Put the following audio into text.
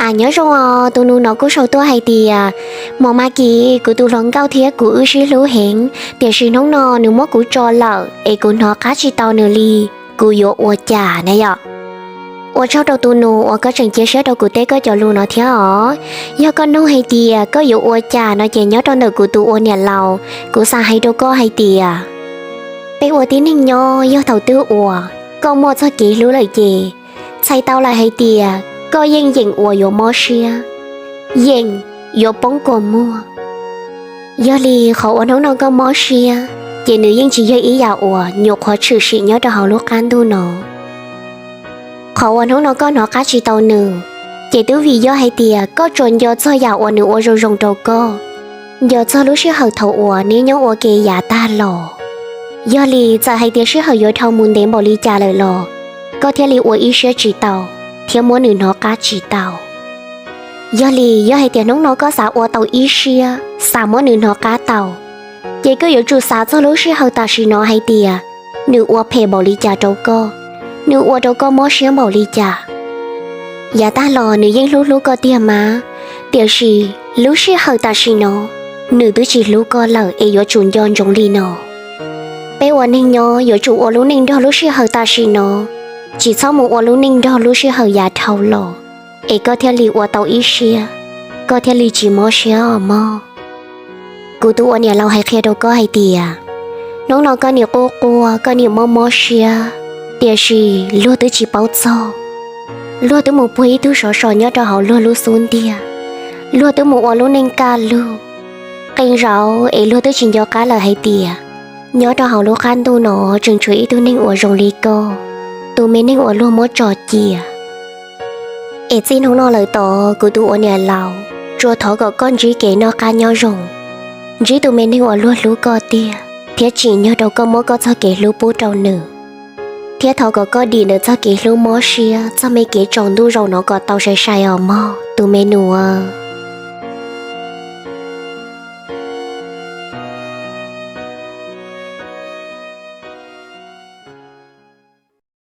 As, nyob zoo os, tus nus no kuj sau tuaj hais tias, Mos Mas Kis, kuv tus hluas nkauj thiab kuv wb sib hlub heev, tiam sis hnub no nws muab kuv tso lawm es kuv hnov qab tsis tau nws li, kuv yuav ua cas na yom? Ua tsaug rau tus nus uas koj tseem cia siab rau kuv teb koj cov lus no thiab os. Yog koj nug hais tias koj yuav ua cas no ces nyob rau ntawm kuv tus ua niam laus, kuv xav hais rau koj hais tias, peb ua tib neeg nyob yog thaum twg uas koj muaj txoj kev hlub lawm ces txhais tau lawm hais tias koj yeej yeem uas yuav mob siab, yeem yuav poob kua muag. Yog li qhov uas hnub no koj mob siab, ces nws yeej tsis yog ib yam uas nyuam qhuav tshwm sim nyob rau hauv lub qab ntuj no. Qhov uas hnub no koj hnov qab tsis tau nws, ces twb vim yog hais tias koj tsuas nco txog yam uas nws ua zoo zoo rau koj, nco txog lub sij hawm thaum uas neb nyob ua ke yav tag los. Yog li txawm hais tias sij hawm yuav dhau mus ntev npaum li cas lawm los, koj thiaj li ua ib siab tsis tau thiab muab nws hnov qab tsis tau. Yog li yog hais tias hnub no koj xav ua tau ib siab, xav muab nws hnov qab tau, ces koj yuav tsum xav txog lub sij hawm tam sim no hais tias nws ua phem npaum li cas rau koj, nws ua rau koj mob siab npaum li cas. Yav tag los nws yeej hlub hlub koj tiag mas, tiam sis lub sij hawm tam sim no nws twb tsis hlub koj lawm es yuav tsum nco ntsoov li no. Peb ua neeg nyob yuav tsum ua lub neej nrog lub sij hawm tam sim no, tsis txhob mus ua lub neej nrog lub sij hawm yav dhau los, es koj thiaj li ua tau ib siab, koj thiaj li tsis mob siab os mog. Kuv tus ua niam laus hais qhia rau koj hais tias, hnub no koj niam quaj quaj, koj niam mob mob siab, tiam sis luag twb tsis paub txog. Luag twb mus puag ib tug sov so nyob rau hauv luag lub xub ntiag, luag twb mus ua lub neej kaj lug. Qee zaum es luag twb tsis nco qab lawm hais tias, nyob rau hauv lub qab ntuj no tseem tshuav ib tug neeg uas zoo li koj, tus me neeg uas luag muab tso cia. Es txij hnub no lawm tod kuv tus ua niam laus, tsuas thov kom koj ntsib kev noj qab nyob zoo, ntsib tus me neeg uas luag hlub koj tiag thiab tsim nyog rau koj muab koj txoj kev hlub pub rau nws, thiab thov kom koj dim ntawm txoj kev hlub mob siab, txoj me kev tsaus ntuj zaum no kom tau sai sai os mog tus me nus.